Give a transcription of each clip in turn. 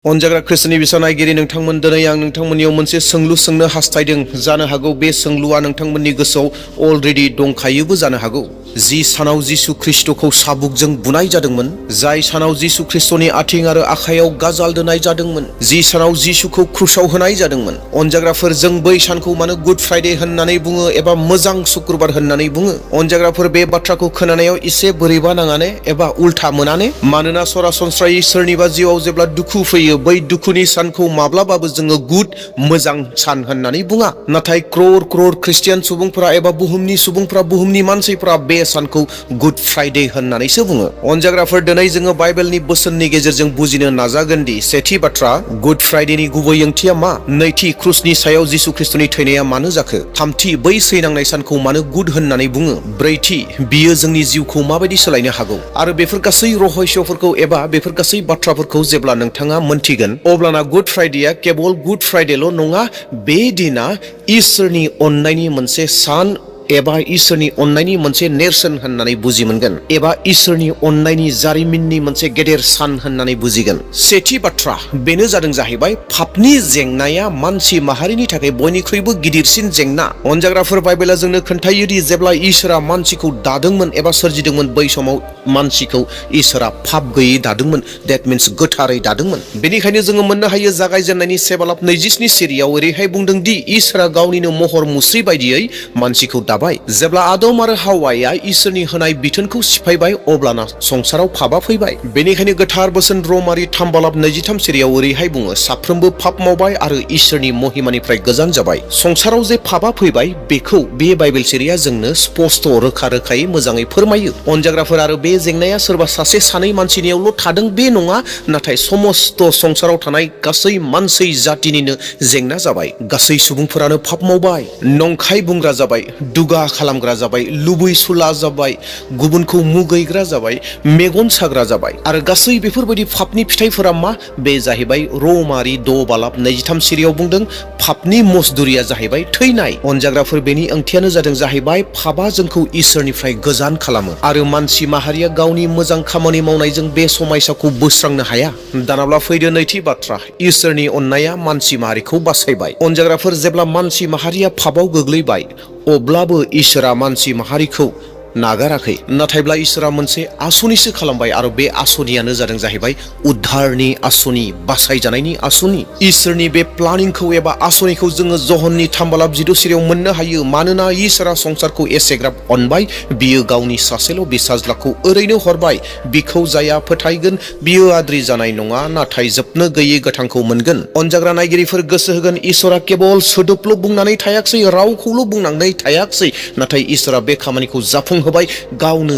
अनजाग्रा खृष्टनि बिसा नायगिरि नोंथांमोन दिनै आं नोंथांमोननियाव मोनसे सोंलु सोंनो हास्थायदों जानो हागौ बे सोंलुआ नोंथांमोननि गोसोआव अलरेडि दंखायोबो जानो हागौ जि सानाव जिसु ख्रिस्टखौ साबुकजों बुनाय जादोंमोन जाय सानाव जिसु ख्रिस्टनि आथिं आरो आखायाव गाजाल दोनाय जादोंमोन जि सानाव जिसुखौ क्रुसाव होनाय जादोंमोन अनजाग्राफोर जों बै सानखौ मानो गुड फ्राइडे होननानै बुङो एबा मोजां शुक्रबार होननानै बुङो अनजाग्राफोर बे बाथ्राखौ खोनानायाव एसे बोरैबा नाङाने एबा उल्था मोनाने मानोना सरासनस्रायै सोरनिबा जिउआव जेब्ला दुखु फैयो बै दुखुनि सानखौ माब्लाबाबो जोङो गुड मोजां सान होननानै बुङा नाथाय क्रर क्रर ख्रिस्टियान सुबुंफोरा एबा बुहुमनि सुबुंफोरा बुहुमनि मानसिफोरा बे सानखौ गुड फ्राइडे होननानैसो बुङो अनजाग्राफोर दिनै जोङो बाइबेलनि बोसोननि गेजेरजों बुजिनो नाजागोन दि सेथि बाथ्रा गुड फ्राइडेनि गुबै ओंथिया मा नैथि क्रुसनि सायाव जिसु ख्रिस्टनि थैनाया मानो जाखो थामथि बै सैनांनाय सानखौ मानो गुड होननानै बुङो ब्रैथि बियो जोंनि जिउखौ माबायदि सोलायनो हागौ आरो बेफोर गासै रहस्यफोरखौ एबा बेफोर गासै बाथ्राफोरखौ जेब्ला नोंथाङा मोनथिगोन अब्लाना गुड फ्राइडेया केवल गुड फ्राइडेल' नङा बे दिना इसोरनि अननायनि मोनसे सान एबा इसोरनि अननायनि मोनसे नेरसोन होननानै बुजि मोनगोन एबा इसोरनि अननायनि जारिमिननि मोनसे गेदेर सान होननानै बुजिगोन सेथि बाथ्रा बेनो जादों जाहैबाय पापनि जेंनाया मानसि माहारिनि थाखाय बयनिख्रुइबो गिदिरसिन जेंना अनजाग्राफोर बाइबेला जोंनो खोन्थायो दि जेब्ला इसोरा मानसिखौ दादोंमोन एबा सोरजिदोंमोन बै समाव मानसिखौ इसोरा पाप गैयै दादोंमोन देट मिन्स गोथारै दादोंमोन बेनिखायनो जोङो मोननो हायो जागायजेननायनि 7:27 सिरियाव ओरैहाय बुंदों दि इसोरा गावनिनो महर मुस्रि बायदियै मानसिखौ जेब्ला आदम आरो हावाया इसोरनि होनाय बिथोनखौ सिफायबाय अब्लाना संसाराव पापा फैबाय बेनिखायनो गोथार बोसोन रमारि 3:23 सिरियाव ओरैहाय बुङो साफ्रोमबो पाप मावबाय आरो इसोरनि महिमानिफ्राय गोजान जाबाय संसाराव जे पापा फैबाय बेखौ बे बाइबेल सिरिया जोंनो स्पष्ट रोखा रोखायै मोजाङै फोरमायो अनजाग्राफोर आरो बे जेंनाया सोरबा सासे सानै मानसिनियावल' थादों बे नङा नाथाय समस्त संसाराव थानाय गासै मानसि जातिनिनो जेंना जाबाय गासै सुबुंफोरानो पाप मावबाय नंखाय बुंग्रा जाबाय दुगा खालामग्रा जाबाय लुबैसुला जाबाय गुबुनखौ मुगैग्रा जाबाय मेगन साग्रा जाबाय आरो गासै बेफोरबायदि पापनि फिथाइफोरा मा बे जाहैबाय रमारि 2:23 सिरियाव बुंदों पापनि मजदुरिया जाहैबाय थैनाय अनजाग्राफोर बेनि ओंथियानो जादों जाहैबाय पापा जोंखौ इसोरनिफ्राय गोजान खालामो आरो मानसि माहारिया गावनि मोजां खामानि मावनायजों बे समायसाखौ बोस्रांनो हाया दानाब्ला फैदो नैथि बाथ्रा इसोरनि अननाया मानसि माहारिखौ बासायबाय अनजाग्राफोर जेब्ला मानसि माहारिया पापआव गोग्लैबाय अब्लाबो इसोरा मानसि माहारिखौ नागाराखै नाथायब्ला इसोरा मोनसे आसुनिसो खालामबाय आरो बे आसुनियानो जादों जाहैबाय उद्धारनि आसुनि बासायजानायनि आसुनि इसोरनि बे प्लानिंखौ एबा आसुनिखौ जोङो जहननि 3:7 सिरियाव मोननो हायो मानोना इसोरा संसारखौ एसेग्राब अनबाय बियो गावनि सासेल' बिसाज्लाखौ ओरैनो हरबाय बिखौ जाया फोथायगोन बियो आद्रि जानाय नङा नाथाय जोबनो गैयै गोथांखौ मोनगोन अनजाग्रा नायगिरिफोर गोसो होगोन इसोरा केवल सोदोबल' बुंनानै थायाखसै रावखौल' बुंनानै थायाखसै नाथाय इसोरा बे खामानिखौ जाफुंहोबाय गावनो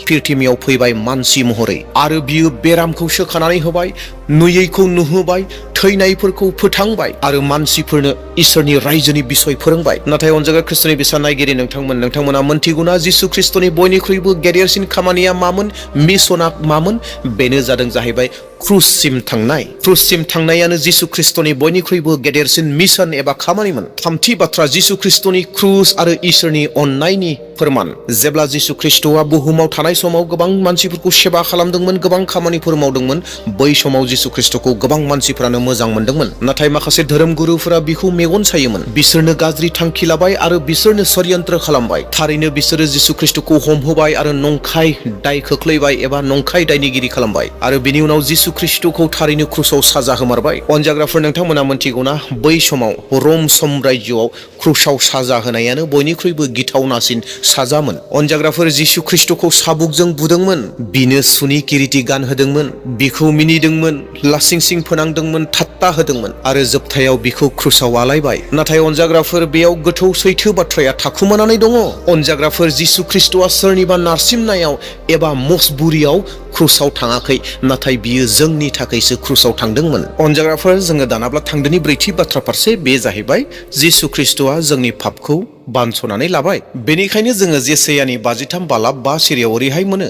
पृथिबियाव फैबाय मानसि महरै आरो बियो बेरामखौ सोखानानै होबाय नुयैखौ नुहोबाय थैनायफोरखौ फोथांबाय आरो मानसिफोरनो इसोरनि रायजोनि बिसय फोरोंबाय नाथाय अनजाग्रा खृष्टनि बिसा नायगिरि नोंथांमोना मोनथिगौना जिसु ख्रिस्टनि बयनिख्रुइबो गेदेरसिन खामानिया मामोन मिशना मामोन बेनो जादों जाहैबाय क्रुससिम थांनायानो जिसु ख्रिस्टनि बयनिख्रुइबो गेदेरसिन मिशन एबा खामानिमोन थामथि बाथ्रा जिसु ख्रिस्टनि क्रुस आरो इसोरनि अननायनि फोरमान जेब्ला जिसु ख्रिस्टआ बुहुमाव थानाय समाव गोबां मानसिफोरखौ सेबा खालामदोंमोन गोबां खामानिफोर मावदोंमोन बै समाव जिसु ख्रिस्टखौ गोबां मानसिफोरानो मोजां मोनदोंमोन नाथाय माखासे धोरोम गुरुफोरा बिखौ मेगन सायोमोन बिसोरनो गाज्रि थांखि लाबाय आरो बिसोरनो षड्यन्त्र खालामबाय थारैनो बिसोरो जिसु ख्रिस्टखौ हमहोबाय आरो नंखाय दाय खोख्लैबाय एबा नंखाय दायनिगिरि खालामबाय आरो बिनि उनाव जिसु ख्रिस्टखौ थारैनो क्रुसाव साजा होमारबाय अनजाग्राफोर नोंथांमोना मोनथिगौना बै समाव रम साम्रायजोआव क्रुसाव साजा होनायानो बयनिख्रुइबो गिथावनासिन साजामोन अनजाग्राफोर जिसु ख्रिस्टखौ साबुकजों बुदोंमोन बिनो सुनि किरिति गानहोदोंमोन बिखौ मिनिदोंमोन लासिंसिं फोनांदोंमोन ठाट्टा होदोंमोन आरो जोबथायाव बिखौ क्रुसाव आलायबाय नाथाय अनजाग्राफोर बेयाव गोथौ सैथो बाथ्राया थाखुमानानै दङ अनजाग्राफोर जिसु ख्रिस्टआ सोरनिबा नारसिमनायाव एबा मजबुरियाव क्रुसाव थाङाखै नाथाय बियो जोंनि थाखायसो क्रुसाव थांदोंमोन अनजाग्राफोर जोङो दानाब्ला थांदोनि ब्रैथि बाथ्रा फारसे बे जाहैबाय जिसु ख्रिस्टआ जोंनि पापखौ बानस'नानै लाबाय। बेनिखायनो जोङो जेसायानि 53 बालाब 5 सिरियाव ओरैहाय मोनो,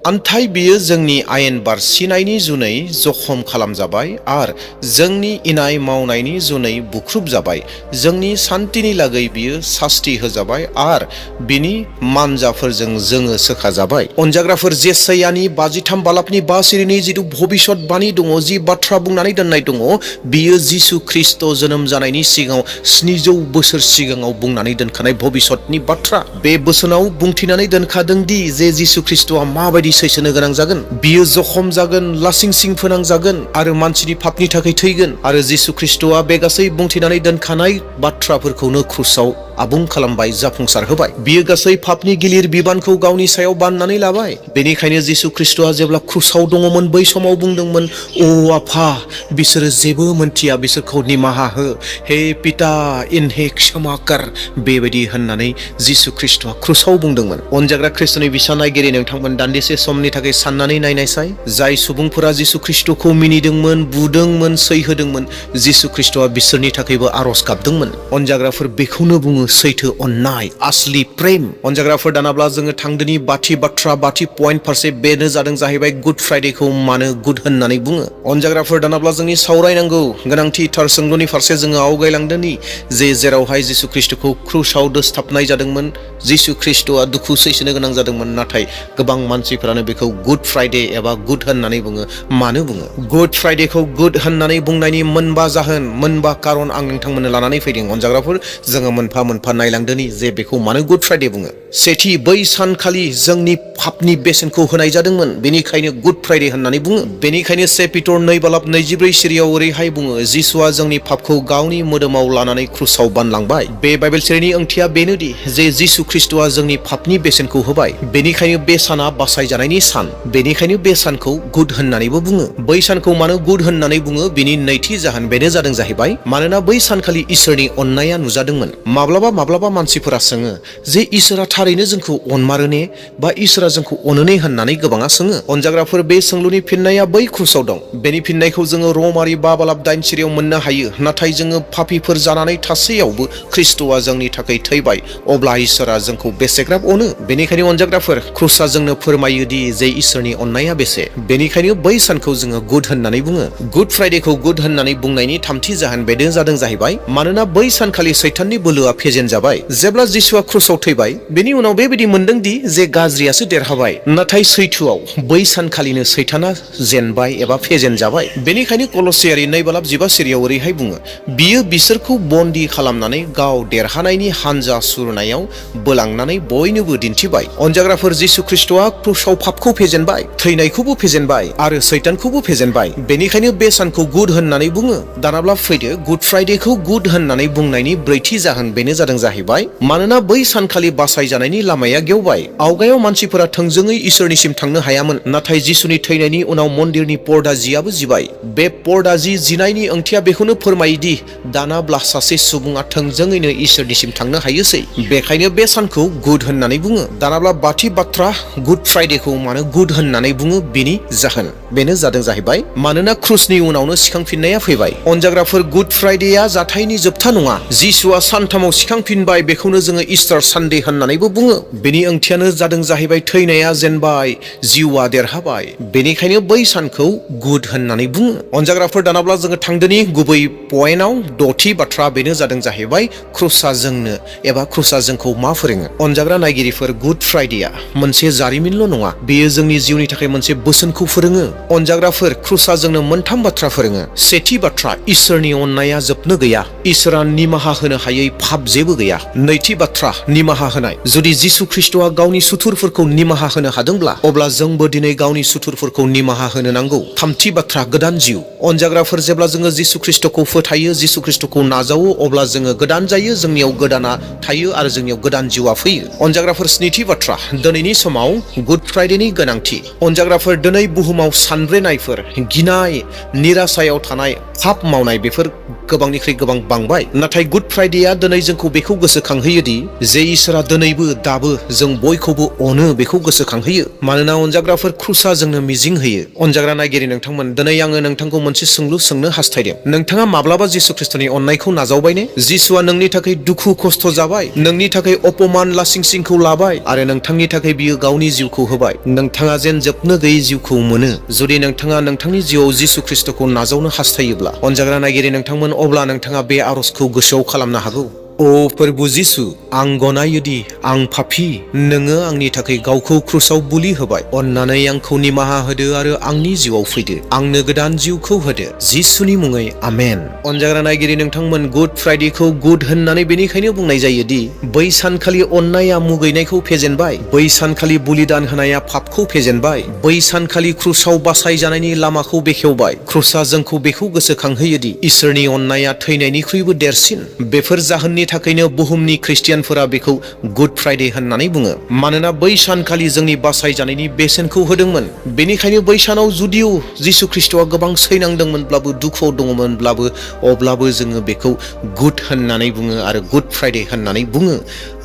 आन्थाय बियो जोंनि आयेन बारसिनायनि जुनै जखम खालामजाबाय आरो जोंनि इनाय मावनायनि जुनै बुख्रुब जाबाय, जोंनि सान्तिनि लागै बियो सास्ति होजाबाय आरो बिनि मानजाफोरजों जोङो सोखाजाबाय। अनजाग्राफोर, जेसायानि 53 बालाबनि 5 सिरिनि जिथु भबिष्यत बाणी दङ, जि बाथ्रा बुंनानै दोननाय दङ, बियो जिसु ख्रिस्ट जोनोम जानायनि सिगाङाव 700 बोसोर सिगाङाव बुंनानै दोनखानाय भबिष्यतनि बाथ्रा। बे बोसोनाव बुंथिनानै दोनखादों दि जे जिसु ख्रिस्टआ माबायदि सैसोनो गोनां जागोन, बियो जखम जागोन, लासिंसिं फोनांजागोन आरो मानसिनि पापनि थाखाय थैगोन। आरो जिसु ख्रिस्टआ बे गासै बुंथिनानै दोनखानाय बाथ्राफोरखौनो क्रुसाव आबुं खालामबाय, जाफुंसार होबाय। बियो गासै पापनि गिलिर बिबानखौ गावनि सायाव बाननानै लाबाय। बेनिखायनो जिसु ख्रिस्टआ जेब्ला क्रुसाव दङमोन, बै समाव बुंदोंमोन, अ आफा, बिसोरो जेबो मोनथिया, बिसोरखौ निमाहा हो, हे पिता इनहे क्षमा कर, बेबायदि होननानै जिसु ख्रिस्टआ क्रुसाव बुंदोंमोन। अनजाग्रा ख्रिस्टनि बिसा नायगिरि नोंथांमोन, दान्दिसे समनि थाखाय साननानै नायनायसाय, जाय सुबुंफोरा जिसु ख्रिस्टखौ मिनिदोंमोन, बुदोंमोन, सैहोदोंमोन, जिसु ख्रिस्टआ बिसोरनि थाखायबो आरज गाबदोंमोन। अनजाग्राफोर, बेखौनो बुङो सैथो अननाय, आसलि प्रेम। अनजाग्राफोर, दानाब्ला जोङो थांदोनि बाथि बाथ्रा, बाथि पइन्ट फारसे। बेनो जादों जाहैबाय गुड फ्राइडेखौ मानो गुड होननानै बुङो। अनजाग्राफोर, दानाब्ला जोंनि सावरायनांगौ गोनांथिथार सोंलुनि फारसे जोङो आवगायलांदोंनि जे जेरावहाय जिसु ख्रिस्टखौ क्रुसाव दोसथाबनाय जादोंमोन, जिसु ख्रिस्टआ दुखु सैसोनो गोनां जादोंमोन, नाथाय गोबां मानसिफोरानो बेखौ गुड फ्राइडे एबा गुड होननानै बुङो। मानो बुङो? गुड फ्राइडेखौ गुड होननानै बुंनायनि मोनबा जाहोन, मोनबा कारन आं नोंथांमोननो लानानै फैदों। अनजाग्राफोर, जोङो मोनफा मोनफा नायलांदोनि जे बेखौ मानो गुड फ्राइडे बुङो। सेथि, बै सानखालि जोंनि पापनि बेसेनखौ होनाय जादोंमोन, बेनिखायनो गुड फ्राइडे होननानै बुङो। बेनिखायनो 1 पिटर 2 बालाब 24 सिरियाव ओरैहाय बुङो, जिसुआ जोंनि पापखौ गावनि मोदोमाव लानानै क्रुसाव बानलांबाय। बे बाइबेल सिरिनि ओंथिया बेनोदि जे जिसु ख्रिस्टआ जोंनि पापनि बेसेनखौ होबाय, बेनिखायनो बे साना बासायजानायनि सान, बेनिखायनो बे सानखौ गुड होननानैबो बुङो। बै सानखौ मानो गुड होननानै बुङो, बिनि नैथि जाहोन, बेनो जादों जाहैबाय मानोना बै सानखालि इसोरनि अननाया नुजादोंमोन। माब्लाबा मानसिफोरा सोङो जे इसोरा थारैनो जोंखौ अनमारो ने, बा इसोरा जोंखौ अनो ने होननानै गोबाङा सोङो। अनजाग्राफोर, बे सोंलुनि फिननाया बै क्रुसाव दं। बेनि फिननायखौ जोङो रमारि 5 बालाब 8 सिरियाव मोननो हायो। नाथाय जोङो पापीफोर जानानै थासेयावबो ख्रिस्टआ जोंनि थाखाय थैबाय, अब्ला इसोरा जोंखौ बेसेग्राब अनो। बेनिखायनो अनजाग्राफोर, क्रुसआ जोंनो फोरमायो दि जे इसोरनि अननाया बेसे। बेनिखायनो बै सानखौ जोङो गुड होननानै बुङो। गुड फ्राइडेखौ गुड होननानै बुंनायनि थामथि जाहोन, बेनो जादों जाहैबाय मानोना बै सानखालि सैताननि बोलोआ फेजेन जाबाय। जेब्ला जिसुआ क्रुसाव थैबाय, बेनि उनाव बेबायदि मोनदों दि जे गाज्रियासो देरहाबाय, नाथाय सैथोआव बै सानखालिनो सैताना जेनबाय एबा फेजेन जाबाय। बेनिखायनो कलसियारि 2 बालाब 15 सिरियाव ओरैहाय बुङो, बियो बिसोरखौ बन्दी खालामनानै गाव देरहानायनि हानजा सुरनायाव बोलांनानै बयनोबो दिन्थिबाय। अनजाग्राफोर, जिसु ख्रिस्टआ क्रुसाव पापखौ फेजेनबाय, थैनायखौबो फेजेनबाय आरो सैतानखौबो फेजेनबाय। बेनिखायनो बे सानखौ गुड होननानै बुङो। दानाब्ला फैदो, गुड फ्राइडेखौ गुड होननानै बुंनायनि ब्रैथि जाहोन, बेनो जादों जाहैबाय मानोना बै सानखालि बासायजानायनि लामाया गेवबाय। आवगायाव मानसिफोरा थोंजोङै इसोरनिसिम थांनो हायामोन, नाथाय जिसुनि थैनायनि उनाव मन्दिरनि पर्दा जियाबो जिबाय। बे पर्दा जि जिनायनि ओंथिया बेखौनो फोरमायोदि दानाब्ला सासे सुबुङा थोंजोङैनो इसोरनिसिम थांनो हायोसै। बेखायनो बे सानखौ गुड होननानै बुङो। दानाब्ला बाथि बाथ्रा, गुड फ्राइडेखौ मानो गुड होननानै बुङो, बिनि जाहोन, बेनो जादों जाहैबाय मानोना क्रुसनि उनावनो सिखांफिननाया फैबाय। अनजाग्राफोर, गुड फ्राइडेया जाथायनि जोबथा नङा। जिसुआ सानथामाव सिखांफिनबाय, बेखौनो जोङो इस्टार सानडे होननानैबो बुङो। बेनि ओंथियानो जादों जाहैबाय थैनाया जेनबाय, जिउआ देरहाबाय। बेनिखायनो बै सानखौ गुड होननानै बुङो। अनजाग्राफोर, दानाब्ला जोङो थांदोनि गुबै पइन्टआव, द'थि बाथ्रा, बेनो जादों जाहैबाय क्रुसआ जोंनो एबा क्रुसआ जोंखौ मा फोरोङो। अनजाग्रा नायगिरिफोर, गुड फ्राइडेया मोनसे जारिमिनल' नङा, बेयो जोंनि जिउनि थाखाय मोनसे बोसोनखौ फोरोङो। अनजाग्राफोर, क्रुसआ जोंनो मोनथाम बाथ्रा फोरोङो। सेथि बाथ्रा, इसोरनि अननाया जोबनो गैया, इसोरा निमाहा होनो हायै पाप जेबो गैया। नैथि बाथ्रा, निमाहा होनाय। जुदि जिसु ख्रिस्टआ गावनि सुथुरफोरखौ निमाहा होनो हादोंब्ला, अब्ला जोंबो दिनै गावनि सुथुरफोरखौ निमाहा होनो नांगौ। थामथि बाथ्रा, गोदान जिउ। अनजाग्राफोर, जेब्ला जोङो जिसु ख्रिस्टखौ फोथायो, जिसु ख्रिस्टखौ नाजावो, अब्ला जोङो गोदान जायो, जोंनियाव गोदाना थायो आरो जोंनियाव गोदान जिउआ फैयो। अनजाग्राफोर, स्निथि बाथ्रा, दिनैनि समाव गुड फ्राइडेनि गोनांथि। अनजाग्राफोर, दिनै बुहुमाव सानब्रेनायफोर, गिनाय, निराशायाव थानाय, पाप मावनाय, बेफोर गोबांनिख्रुइ गोबां बांबाय। नाथाय गुड फ्राइडेआ दिनै जोंखौ बेखौ गोसोखांहोयोदि जे इसोरा दिनैबो दाबो जों बयखौबो अनो बेखौ गोसोखांहोयो। मानोना अनजाग्राफोर क्रुसा जोंनो मिजिं होयो। अनजाग्रा नायगिरि नोंथांमोन, दिनै आङो नोंथांखौ मोनसे सोंलु सोंनो हास्थायदों। नोंथाङा माब्लाबा जिसु ख्रिस्टनि अननायखौ नाजावबाय ने? जिसुआ नोंनि थाखाय दुखु खस्थ' जाबाय, नोंनि थाखाय अपमान लासिंसिंखौ लाबाय आरो नोंथांनि थाखाय बियो गावनि जिउखौ होबाय। नोंथाङा जेन जोबनो गैयै जिउखौ मोनो। जुदि नोंथाङा नोंथांनि जिउआव जिसु ख्रिस्टखौ नाजावनो हास्थायोब्ला अनजाग्रा नायगिरि नोंथांमोन, अब्ला नोंथाङा बे आरजखौ गोसोआव खालामनो हागौ। ओ प्रभु जिसु, आं गनायोदि आं पापी, नोङो आंनि थाखाय गावखौ क्रुसाव बुलि होबाय। अन्नानै आंखौ निमाहा होदो आरो आंनि जिउआव फैदो। आंनो गोदान जिउखौ होदो। जिसुनि मुङै आमेन। अनजाग्रा नायगिरि नोंथांमोन, गुड फ्राइडेखौ गुड होननानै बेनिखायनो बुंनाय जायोदि बै सानखालि अननाया मुगैनायखौ फेजेनबाय, बै सानखालि बलिदान होनाया पापखौ फेजेनबाय, बै सानखालि क्रुसाव बासायजानायनि लामाखौ बेखेवबाय। क्रुसा जोंखौ बेखौ गोसोखांहोयोदि इसोरनि अननाया थैनायनिख्रुइबो देरसिन। बेफोर जाहोननि थाखायनो बुहुमनि ख्रिस्टियानफोरा बेखौ गुड फ्राइडे होननानै बुङो। मानोना बै सानखालि जोंनि बासायजानायनि बेसेनखौ होदोंमोन। बेनिखायनो बै सानाव जुदिও जिसु ख्रिस्टआ गोबां सैनांदोंमोनब्लाबो, दुखुआव दङमोनब्लाबो, अब्लाबो जोङो बेखौ गुड होननानै बुङो आरो गुड फ्राइडे होननानै बुङो।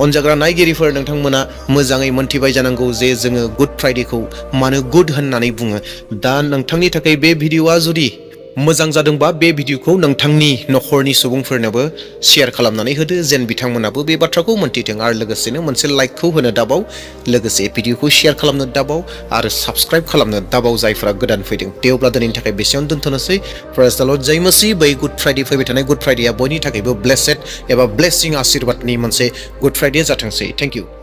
अनजाग्रा नायगिरिफोर नोंथांमोना मोजाङै मोनथिबाय जानांगौ जे जोङो गुड फ्राइडेखौ मानो गुड होननानै बुङो। दा नोंथांनि थाखाय बे भिडिअ'आ जुदि मोजां जादोंबा बे भिडिअ'खौ नोंथांनि नखरनि सुबुंफोरनोबो शेयार खालामनानै होदो, जेन बिथांमोनाबो बे बाथ्राखौ मोन्थिथों। आरो लोगोसेनो मोनसे लाइकखौ होनो दाबाव, लोगोसे भिडिअ'खौ शेयार खालामनो दाबाव आरो साबस्क्राइब खालामनो दाबाव जायफोरा गोदान फैदों। दे अब्ला दिनैनि थाखाय बेसेयावनो दोनथ'नोसै। प्रेज द लर्ड, जय मसीह। बै गुड फ्राइडे फैबाय थानाय गुड फ्राइडेआ बयनि थाखायबो ब्लेसेड एबा ब्लेसिं आशीर्बादनि मोनसे गुड फ्राइडे जाथोंसै। Thank you.